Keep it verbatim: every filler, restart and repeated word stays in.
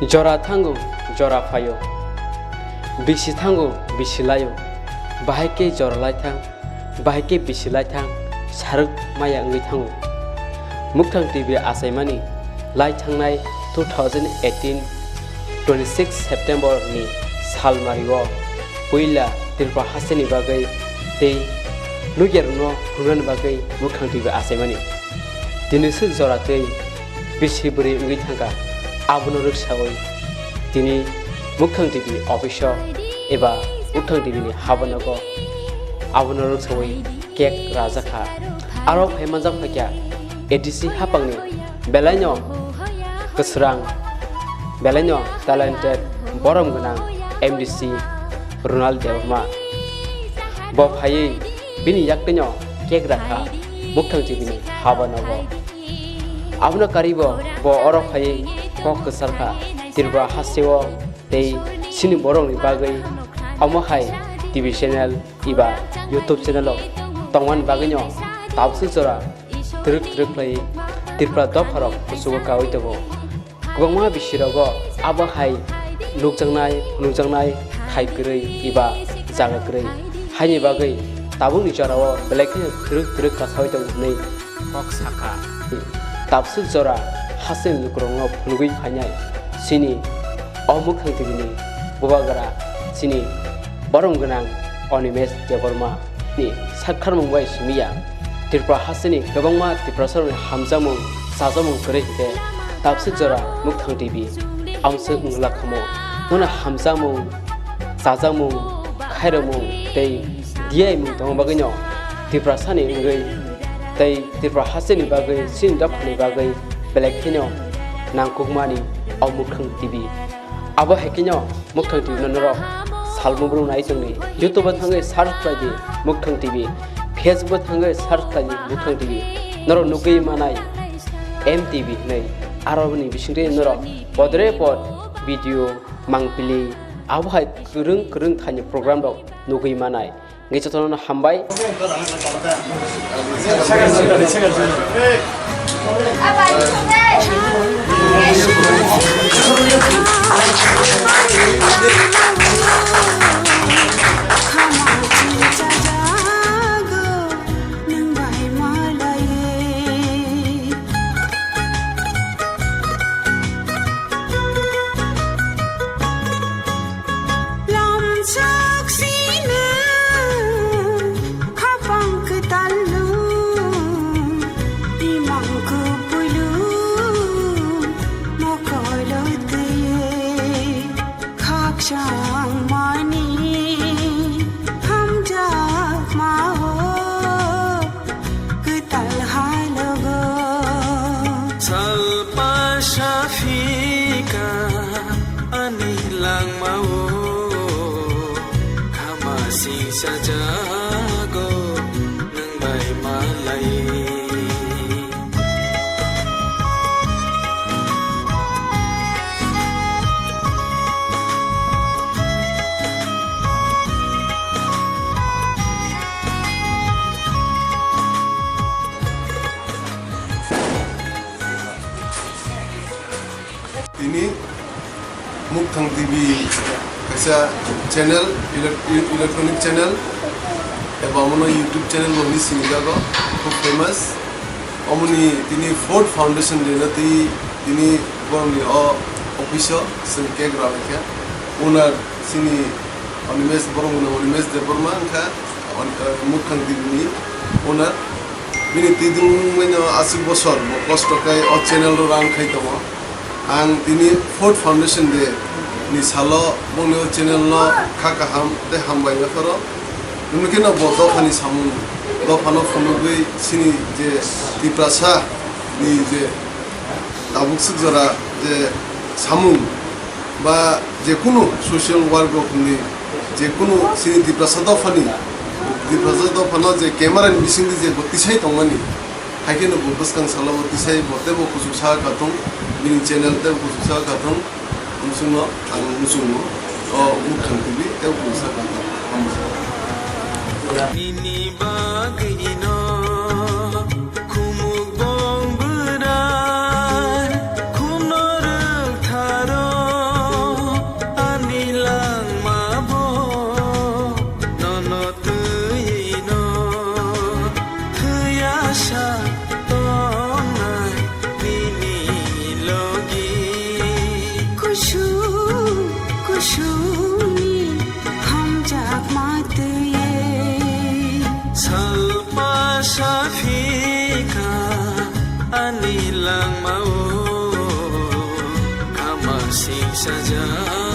Jora thango, jora phaio. Bisi thango, bisi laio. Bahai khe jora lai thang, bahai khe bisi lai thang, saruk maya wngwi thango. Mukthang T V achaimani lai thangnai two thousand eighteen twenty-six September ni salmario puila Tripura hasteni bagwi tei nukya rokno phunuknani bagwi Mukthang T V achaimani. Tini swk jora tei bisi bwrwi wngwi thangkha, abono rwksawi tini Mukthang T V office o eba Mukthang T V ni habanogo abono rwksawi cake rajakha. Aro phai manjak phaikha A D C hapangni belaino kwsrang, belaino talented, borom gwnang M D C Ronald Debbarma. Bo phaiwi bini yaktwino cake rakha Mukthang T V ni habanogo. Abono karibo bo oro phaiwi kok kwcharkha Tripura hasteo tei chini borokni bagwi, omo hai T V channel eba YouTube channel o tongmani bagwino tabuk swk jora twrwk twrwk khlaiwi Tripura dopharok kuchugo kaui tongo. Kwbangma bisirogo abo hai nukjaknai, phunukjaknai thai kwrwi eba jaga kwrwi. Haini bagwi tabukni jorao belai kheno twrwk twrwk kasaui tongo hwnwi kok sakha. Tabswk jora hasteni lukurokno phunugwi phainai chini o Mukthang T V ni bubagra, chini borom gwnang Animesh Debbarma ni sakharmung bai simi ya. Tripura hasteni kwbangma Tiprasarokni hamjakmung, chajakmung kwrwi hinkhe tabswk jora Mukthang T V amswk wngla khamu. Nono hamjakmung, chajakmung, khairokmung tei diyaimung tongma bagwino Tiprasani wngwi tei Tripura hasteni bagwi, chini dophani bagwi belai kheno nangkukmani o Mukthang T V. Abo hai kheno Mukthang T V no norok salbumung nai tongdi. YouTube o thangwi search khlai di Mukthang T V, Facebook o thangwi search khlai di Mukthang T V. Norok nugwi manai M T V hwnwi. Aroni bisingtwi norok podre pod video, mangpili, abo hai kwrwng kwrwng thaini program rok nugwi manai. Hingke jotono hambai. Lamchak sina khapang kwtal lu, imang kubui lu, mokolo twi khakchang mani hamjak ma o. Kwtal halogo. Salpa saphika ani langmao, khama singsa jago nwng bai malai. Tini Mukthang T V kaisa channel, elec-, electronic channel, eba omono YouTube channel bo hinwi sinijago, khub famous. Omoni tini Ford Foundation Day no twi tini borokni o office o chwng cake rwlaikha. Owner chini Animesh, borok wngkha Animesh Debbarma wngkha, on-, eh, Mukthang T V ni owner. Bini twidwngmano aswk bosor bo kosto khe o channel o run khai tongo. Ang tini Ford Foundation Day ni salo bongni o channel no kha kaham tei hambai yapharo. Hwnwi kheno bo dophani samung, dophano phunugwi chini je Tiprasa ni je tabuk swk jora je samung ba je kunu social work rok hwnwi je kunu chini Tiprasa dophani, Tiprasa dophano je camera ni bisingtwi je bo tisai tongmani, hai kheno bo bwskang salo bo tisai bo teibo kuchuk sa kha thung, bini channel teibo kuchuk sa kha thung, muchungno ang muchungo o Mukthang T V teibo kuchuk sa kha thung. Hambai. Nini bagwino khumuk bong bwrai, khumno rwk tharo. Ama sing saja.